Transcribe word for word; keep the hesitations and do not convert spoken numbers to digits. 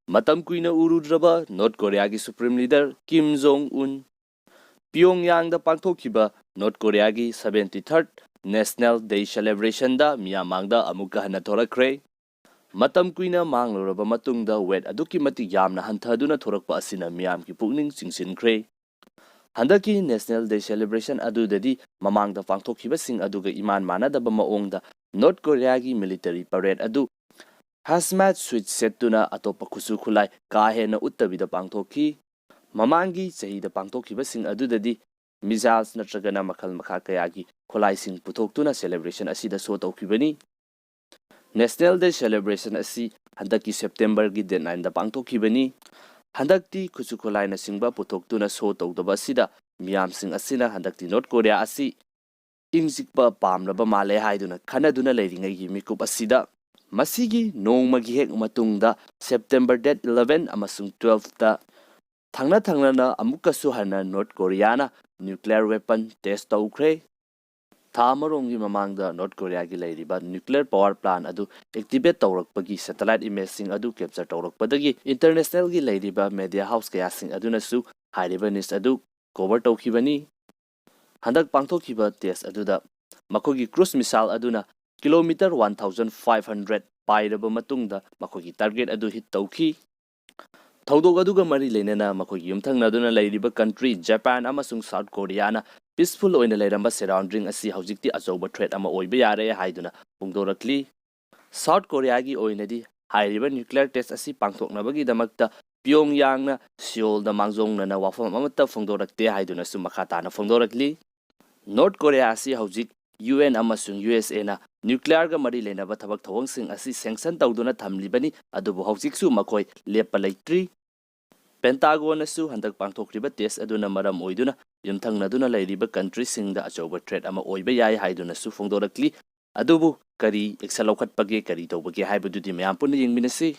ꯃꯇꯝ ꯀꯨꯏꯅ ꯎꯔꯨꯗ꯭ꯔꯕ ꯅꯣꯔꯠ ꯀꯣꯔꯤꯌꯥꯒꯤ ꯁꯨꯄ꯭ꯔꯤꯝ ꯂꯤꯗꯔ ꯀꯤꯝ ꯖꯣꯡ ꯎꯟ ꯄꯤꯌꯣꯡꯌꯥꯡꯗ ꯄꯥꯡꯊꯣꯛꯈꯤꯕ ꯅꯣꯔꯠ ꯀꯣꯔꯤꯌꯥꯒꯤ seventy third National Day Celebrationꯗ ꯃꯤꯌꯥꯝ ꯃꯥꯡꯗ ꯑꯃꯨꯛꯀ ꯍꯟꯅ ꯊꯣꯔꯛꯈ꯭ꯔꯦ꯫ ꯃꯇꯝ ꯀꯨꯏꯅ ꯃꯥꯡꯂꯨꯔꯕ ꯃꯇꯨꯡꯗ weight ꯑꯗꯨꯛꯀꯤ ꯃꯇꯤꯛ ꯌꯥꯝꯅ ꯍꯟꯊꯗꯨꯅ ꯊꯣꯔꯛꯄ ꯑꯁꯤꯅ ꯃꯤꯌꯥꯝꯒꯤ ꯄꯨꯛꯅꯤꯡ ꯆꯤꯡꯁꯤꯟꯈ꯭ꯔꯦ꯫ ꯍꯟꯗꯛꯀꯤ National Day Celebration ꯑꯗꯨꯗꯗꯤ ꯃꯃꯥꯡꯗ ꯄꯥꯡꯊꯣꯛꯈꯤꯕꯁꯤꯡ ꯑꯗꯨꯒ ꯏꯃꯥꯟ ꯃꯥꯟꯅꯗꯕ ꯃꯑꯣꯡꯗ ꯅꯣꯔꯠ ꯀꯣꯔꯤꯌꯥꯒꯤ military parade ꯑꯗꯨ hazmat suit ꯁꯦꯠꯇꯨꯅ ꯑꯇꯣꯞꯄ ꯈꯨꯠꯁꯨ ꯈꯨꯠꯂꯥꯏ ꯀꯥ ꯍꯦꯟꯅ ꯎꯠꯇꯕꯤꯗ ꯄꯥꯡꯊꯣꯛꯈꯤ꯫ ꯃꯃꯥꯡꯒꯤ ꯆꯍꯤꯗ ꯄꯥꯡꯊꯣꯛꯈꯤꯕꯁꯤꯡ ꯑꯗꯨꯗꯗꯤ missiles ꯅꯠꯇ꯭ꯔꯒꯅ ꯃꯈꯜ ꯃꯈꯥ ꯀꯌꯥꯒꯤ ꯈꯨꯠꯂꯥꯏꯁꯤꯡ ꯄꯨꯊꯣꯛꯇꯨꯅ celebration ꯑꯁꯤꯗ show ꯇꯧꯈꯤꯕꯅꯤ꯫ National Day Celebration ꯑꯁꯤ ꯍꯟꯗꯛꯀꯤ Septemberꯒꯤ date nineꯗ ꯄꯥꯡꯊꯣꯛꯈꯤꯕꯅꯤ꯫ ꯍꯟꯗꯛꯇꯤ ꯈꯨꯠꯁꯨ ꯈꯨꯠꯂꯥꯏꯅꯆꯤꯡꯕ ꯄꯨꯊꯣꯛꯇꯨꯅ show ꯇꯧꯗꯕ ꯑꯁꯤꯗ ꯃꯤꯌꯥꯝꯁꯤꯡ ꯑꯁꯤꯅ ꯍꯟꯗꯛꯇꯤ ꯅꯣꯔꯠ ꯀꯣꯔꯤꯌꯥ ꯑꯁꯤ ꯏꯪ ꯆꯤꯛꯄ ꯄꯥꯝꯂꯕ ꯃꯥꯜꯂꯦ ꯍꯥꯏꯗꯨꯅ ꯈꯟꯅꯗꯨꯅ ꯂꯩꯔꯤꯉꯩꯒꯤ ꯃꯤꯀꯨꯞ ꯑꯁꯤꯗ ꯃꯁꯤꯒꯤ ꯅꯣꯡꯃꯒꯤ ꯍꯦꯛ ꯃꯇꯨꯡꯗ September date eleven ꯑꯃꯁꯨꯡ twelveꯇ ꯊꯪꯅ ꯊꯪꯅꯅ ꯑꯃꯨꯛꯀꯁꯨ ꯍꯟꯅ ꯅꯣꯔꯠ ꯀꯣꯔꯤꯌꯥꯅ nuclear weapon test ꯇꯧꯈ꯭ꯔꯦ꯫ ꯊꯥ ꯑꯃꯔꯣꯝꯒꯤ ꯃꯃꯥꯡꯗ ꯅꯣꯔꯠ ꯀꯣꯔꯤꯌꯥꯒꯤ ꯂꯩꯔꯤꯕ nuclear power plant ꯑꯗꯨ activate ꯇꯧꯔꯛꯄꯒꯤ satellite imageꯁꯤꯡ ꯑꯗꯨ capture ꯇꯧꯔꯛꯄꯗꯒꯤ internationalꯒꯤ ꯂꯩꯔꯤꯕ media house ꯀꯌꯥꯁꯤꯡ ꯑꯗꯨꯅꯁꯨ ꯍꯥꯏꯔꯤꯕ news ꯑꯗꯨ cover ꯇꯧꯈꯤꯕꯅꯤ꯫ ꯍꯟꯗꯛ ꯄꯥꯡꯊꯣꯛꯈꯤꯕ test ꯑꯗꯨꯗ ꯃꯈꯣꯏꯒꯤ cruise missile ꯑꯗꯨꯅ kilometer one thousand five hundred ꯄꯥꯏꯔꯕ ꯃꯇꯨꯡꯗ ꯃꯈꯣꯏꯒꯤ target ꯑꯗꯨ hit ꯇꯧꯈꯤ꯫ ꯊꯧꯗꯣꯛ ꯑꯗꯨꯒ ꯃꯔꯤ ꯂꯩꯅꯅ ꯃꯈꯣꯏꯒꯤ ꯌꯨꯝꯊꯪꯅꯗꯨꯅ ꯂꯩꯔꯤꯕ country Japan ꯑꯃꯁꯨꯡ South Koreaꯅ peaceful ꯑꯣꯏꯅ ꯂꯩꯔꯝꯕ surrounding ꯑꯁꯤ ꯍꯧꯖꯤꯛꯇꯤ ꯑꯆꯧꯕ threat ꯑꯃ ꯑꯣꯏꯕ ꯌꯥꯔꯦ ꯍꯥꯏꯗꯨꯅ ꯐꯣꯡꯗꯣꯔꯛꯂꯤ꯫ South Koreaꯒꯤ ꯑꯣꯏꯅꯗꯤ ꯍꯥꯏꯔꯤꯕ nuclear test ꯑꯁꯤ ꯄꯥꯡꯊꯣꯛꯅꯕꯒꯤꯗꯃꯛꯇ ꯄꯤꯌꯣꯡꯌꯥꯡꯅ ꯁꯤꯑꯣꯜꯗ ꯃꯥꯡꯖꯧꯅꯅ ꯋꯥꯐꯝ ꯑꯃꯠꯇ ꯐꯣꯡꯗꯣꯔꯛꯇꯦ ꯍꯥꯏꯗꯨꯅꯁꯨ ꯃꯈꯥ ꯇꯥꯅ ꯐꯣꯡꯗꯣꯔꯛꯂꯤ꯫ ꯅꯣꯔꯠ ꯀꯣꯔꯤꯌꯥ ꯑꯁꯤ ꯍꯧꯖꯤꯛ UN ꯑꯃꯁꯨꯡ USAꯅ nuclearꯒ ꯃꯔꯤ ꯂꯩꯅꯕ ꯊꯕꯛ ꯊꯧꯑꯣꯡꯁꯤꯡ ꯑꯁꯤ sanction ꯇꯧꯗꯨꯅ ꯊꯝꯂꯤꯕꯅꯤ, ꯑꯗꯨꯕꯨ ꯍꯧꯖꯤꯛꯁꯨ ꯃꯈꯣꯏ ꯂꯦꯞꯄ ꯂꯩꯇ꯭ꯔꯤ꯫ Pentagonꯅꯁꯨ ꯍꯟꯗꯛ ꯄꯥꯡꯊꯣꯛꯈ꯭ꯔꯤꯕ test ꯑꯗꯨꯅ ꯃꯔꯝ ꯑꯣꯏꯗꯨꯅ ꯌꯨꯝꯊꯪꯅꯗꯨꯅ ꯂꯩꯔꯤꯕ countryꯁꯤꯡꯗ ꯑꯆꯧꯕ threat ꯑꯃ ꯑꯣꯏꯕ ꯌꯥꯏ ꯍꯥꯏꯗꯨꯅꯁꯨ ꯐꯣꯡꯗꯣꯔꯛꯂꯤ꯫ ꯑꯗꯨꯕꯨ ꯀꯔꯤ action ꯂꯧꯈꯠꯄꯒꯦ, ꯀꯔꯤ ꯇꯧꯕꯒꯦ ꯍꯥꯏꯕꯗꯨꯗꯤ ꯃꯌꯥꯝ ꯄꯨꯟꯅ ꯌꯦꯡꯃꯤꯟꯅꯁꯤ꯫